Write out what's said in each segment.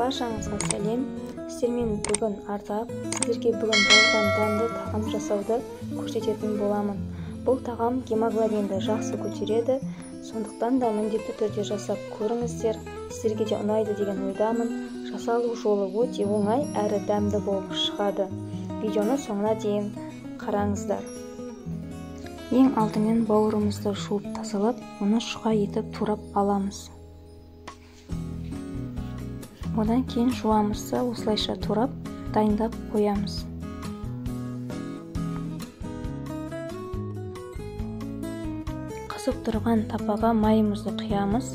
Баршаңызға сәлем. Сіздермен бүгін Ардақ. Сіздерге бүгін бауырдан дәмді тағам жасауды көрсететін боламын. Бұл тағам гемоглобинді жақсы көтереді, сондықтан да міндетті түрде жасап көріңіздер. Сіздерге де ұнайды деген ойдамын. Жасалу жолы өте оңай әрі дәмді болып шығады. Видеоны соңына дейін қараңыздар. Ең алдымен бауырымызды жуып тазалап, оны жұқа етіп турап аламыз. Одан кейін жуамызды осылайша турап, дайындап қоямыз. Қызып тұрған тапаға майымызды құямыз,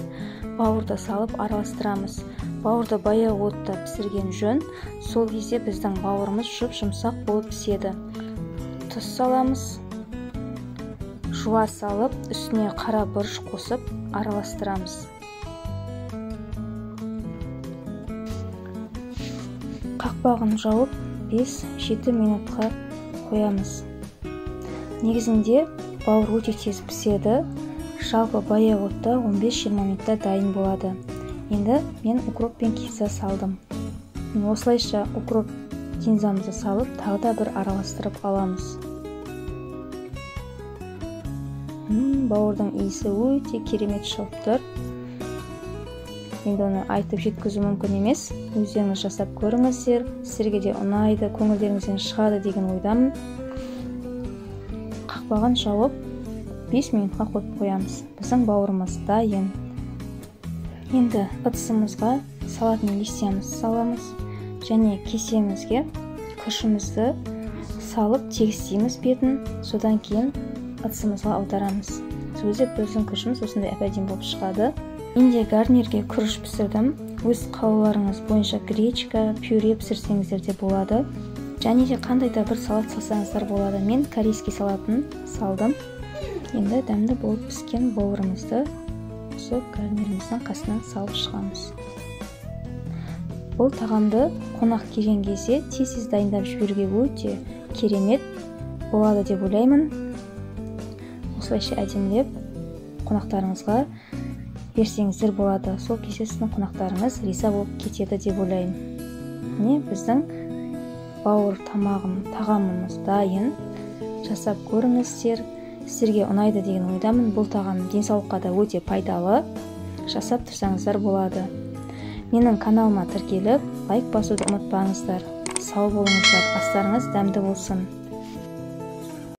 бауырды салып араластырамыз. Бауырды баяу отта пісірген жөн, сол кезде біздің бауырымыз жұп-жұмсақ болып піседі. Тұз саламыз, жуа салып, үстіне қара бұрыш қосып араластырамыз. Қақпағын жауып 5-7 минутқа қоямыз. Негізінде бауыр өте тез піседі. Жалпы баяу отта 15-20 минутта дайын болады. Енді мен укроп пен кинза салдым. Осылайша укроп кинзамызды салып, тағы да бір араластырып аламыз. Бауырдың иісі өте керемет шығып тұр. Енді оны айтып жеткізу мүмкін емес. Өздеріңіз жасап көріңіздер. Сіздерге де ұнайды, көңілдеріңізден шығады деген ойдамын. Қақпағын жауып 5 минутқа қойып қоямыз. Біздің бауырымыз дайын. Енді ыдысымызға салатный листьямызды саламыз және кесемізге күрішімізді салып тегістейміз бетін. Содан кейін ыдысымызға аударамыз. Сол кезде біздің күрішіміз осындай әп-әдемі болып шығады. Мен де гарнирге күріш пісірдім. Өз қалауларыңыз бойынша гречка, пюре пісірсеңіздер де болады. Және де қандай да бір салат салсаңыздар болады. Мен корейский салатын салдым. Енді дәмді болып піскен бауырымызды осы гарниріміздің қасынан салып шығамыз. Бұл тағамды қонақ келген кезде тез-тез дайындап жіберуге өте керемет болады деп ойлаймын. Осылайша әдемілеп қонақтарыңызға берсеңіздер болады. Сол кезде сіздің қонақтарыңыз риза болып кетеді деп ойлаймын. Міне біздің бауыр тағамымыз дайын. Жасап көріңіздер. Сіздерге ұнайды деген ойдамын. Бұл тағам денсаулыққа да өте пайдалы. Жасап тұрсаңыздар болады. Менің каналыма тіркеліп, лайк басуды ұмытпаңыздар. Сау болыңыздар, астарыңыз дәмді болсын.